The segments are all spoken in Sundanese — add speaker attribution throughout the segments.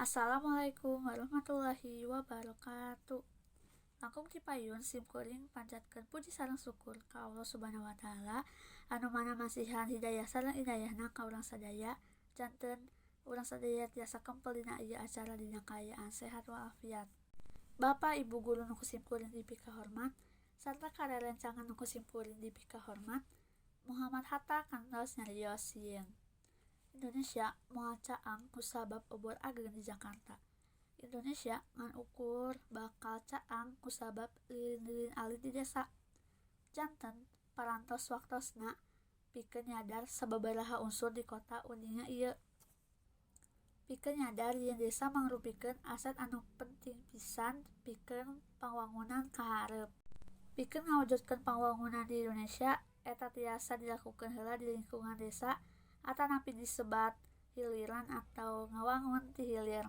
Speaker 1: Assalamualaikum warahmatullahi wabarakatuh. Langkung ti payun simkuring panjatkeun puji sareng syukur ka Allah Subhanahu wa taala anu mana masihan hidayah sareng inayahna ka urang sadaya, janten urang sadaya tiasa kempel dina ieu acara dina kaayaan sehat walafiat. Bapak Ibu guru nu ku simkuring dipikahormat sarta karerencangan nu ku simkuring dipikahormat, Muhammad Hatta kantos nyarios sieun Indonesia moal caang kusabab obor ageng di Jakarta. Indonesia ngan ukur bakal caang kusabab lilin-lilin alit di desa. Janten parantos waktosna pikeun nyadar sababaraha unsur di kota uninga ieu. Pikeun nyadar yen desa mangrupikeun aset anu penting pisan pikeun pangwangunan ka hareup. Pikeun ngawujudkeun pangwangunan di Indonesia eta tiasa dilakukeun heula di lingkungan desa atanapi disebat hiliran atau ngawangun ti hilir.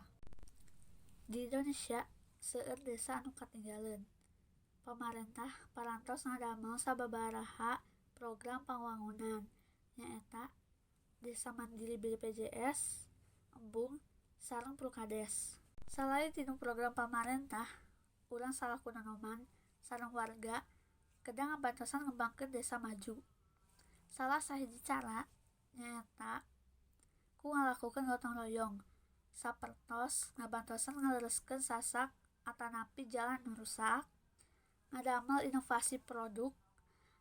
Speaker 1: Di Indonesia seueur desa anu katinggaleun. Pamarentah parantos ngadamel sababaraha program pangwangunan, nyaeta Desa Mandiri BPJS, Embung, sareng Prukades. Salain tina program pamarentah, urang salaku nonoman sareng warga kedah ngabantosan ngembangkeun desa maju. Salah sahiji cara nyaeta ku ngalakukeun gotong royong, sapertos ngabantosan ngalereskeun sasak atanapi jalan nu rusak, ngadamel inovasi produk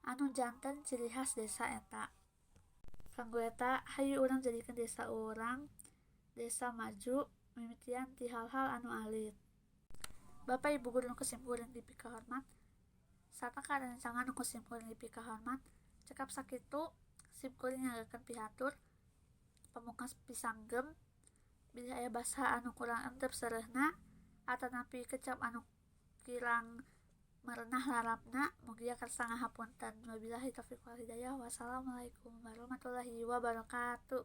Speaker 1: anu janten ciri khas desa eta. Kanggo eta, hayu urang jadikeun desa urang desa maju mimitian ti hal-hal anu alit. Bapak Ibu guru nu ku simkuring dipikahormat sarta karerencangan nu ku simkuring dipikahormat, cekap sakitu simkuring nyanggakeun pihatur pamungkas pisanggem bilih aya basa anu kurang entep seureuhna atanapi kecap anu kirang merenah larapna, mugia kersa ngahapunten. Wabillahi taufiq wal hidayah. Wassalamualaikum warahmatullahi wabarakatuh.